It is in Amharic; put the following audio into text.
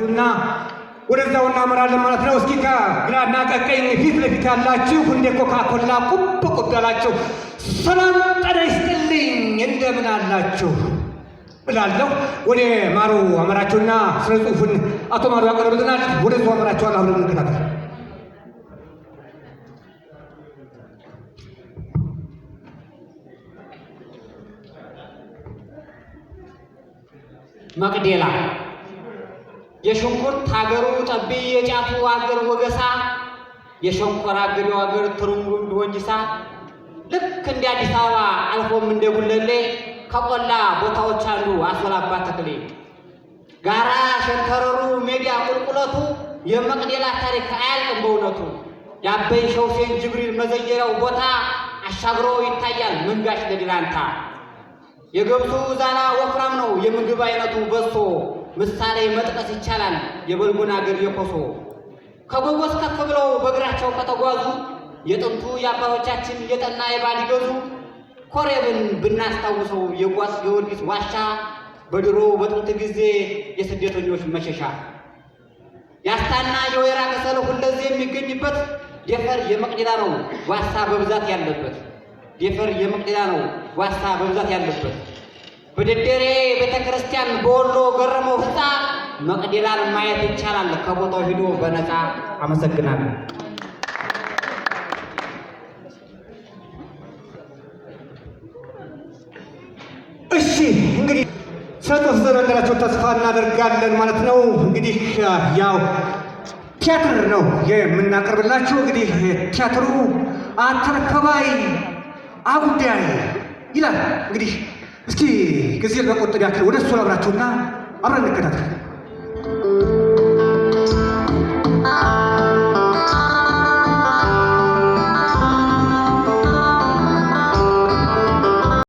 እና ወደዛው እናመራለን ማለት ነው። እስኪ ከግራና ከቀኝ ፊት ለፊት ያላችሁ እንደ ኮካኮላ ቁብ ቁብ ያላችሁ ሰላም ጤና ይስጥልኝ፣ እንደምን አላችሁ እላለሁ። ወደ ማሩ አመራችሁና ስነ ጽሁፉን አቶ ማሩ ያቀርብልናል። ወደዙ አመራችኋል። አብረን እንከታተል። መቅደላ የሽንኩርት ሀገሩ ጠቢ የጫቱ ሀገር ወገሳ የሸንኮራ አገዳው ሀገር ትርንጉ ወንጂሳ ልክ እንደ አዲስ አበባ አልፎም እንደ ጉለሌ ከቆላ ቦታዎች አሉ አሶላባ ተክሌ ጋራ ሸንተረሩ ሜዳ ቁልቁለቱ የመቅደላ ታሪክ አያልቅም በእውነቱ። የአበይ ሸውሴን ጅብሪል መዘየሪያው ቦታ አሻግሮ ይታያል መንጋሽ ለዲላንታ። የገብሱ ዛላ ወፍራም ነው የምግብ አይነቱ በሶ ምሳሌ መጥቀስ ይቻላል የበልጉን አገር የኮሶ። ከጎጎስ ከፍ ብለው በእግራቸው ከተጓዙ የጥንቱ የአባቶቻችን የጠና የባል ይገዙ ኮሬብን ብናስታውሰው የጓስ ጊዮርጊስ ዋሻ በድሮ በጥንት ጊዜ የስደተኞች መሸሻ ያስታና የወይራ ከሰል ሁለዚህ የሚገኝበት ዴፈር የመቅደላ ነው ዋሳ በብዛት ያለበት። ዴፈር የመቅደላ ነው ዋሳ በብዛት ያለበት። በደደሬ ቤተ ክርስቲያን በወሎ ገረመው ህንፃ መቅደላን ማየት ይቻላል ከቦታው ሂዶ በነፃ። አመሰግናለሁ። እሺ፣ እንግዲህ ስነ ጽሁፍ ዘመንደራቸው ተስፋ እናደርጋለን ማለት ነው። እንግዲህ ያው ቲያትር ነው የምናቀርብላችሁ። እንግዲህ ቲያትሩ አተርከባይ አጉዳይ ይላል። እንግዲህ እስኪ ጊዜ ለመቆጠብ ያክል ወደ እሱ ላብራችሁና አብረን እንከታተል።